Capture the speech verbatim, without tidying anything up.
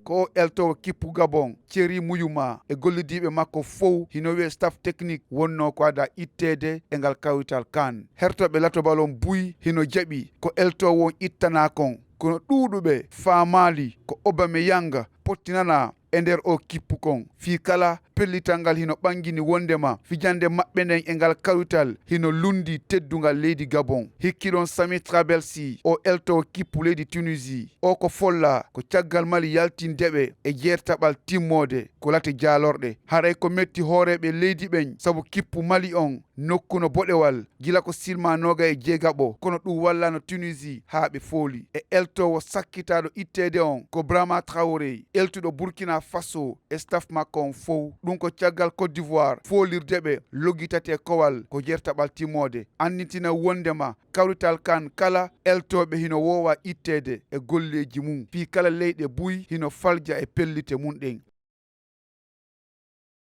Ko o eltoowo kippu Gabon, Thierry Muyuma, e gollidiiɓe makko fow hino wi'e staff technique wonnoo ko ada itteede e ngal kawrital kan. Hertoɓe latobal on buy hino jaɓi ko eltoowo on ittanaa kon. Kono ɗuuɗuɓe faamaali ko Aubameyang pottinanaa e nder o kippu kon. Fii kala pellital ngal hino ɓangini wondema fijande maɓɓe nden e ngal kawrital hino lundi teddungal leydi Gabon. Hikki ɗon Sami Trabelsi, o eltoowo kippu leydi Tunisie. O ko folla ko caggal Mali yaltinde ɓe e jeertaɓal timmoode ko late jaalorɗe. Haray ko metti hooreeɓe leydi ɓen sabu kippu Mali on nokku no boɗewal gila ko silma noga e jeegaɓo, kono ɗum wallano Tunisie haa ɓe fooli. E eltoowo sakkitaaɗo itteede on ko Brahma Traoré, eltuɗo Burkina Faso e staff makko on fow. Ɗum ko caggal Côte d'Ivoire foolirde ɓe loggitate kowal ko jeertaɓal timmoode. Annitina wondema kawrital kan kala eltooɓe hino woowa itteede e golleeji mum. Fii kala leyɗe buy hino falja e pellite mum ɗen.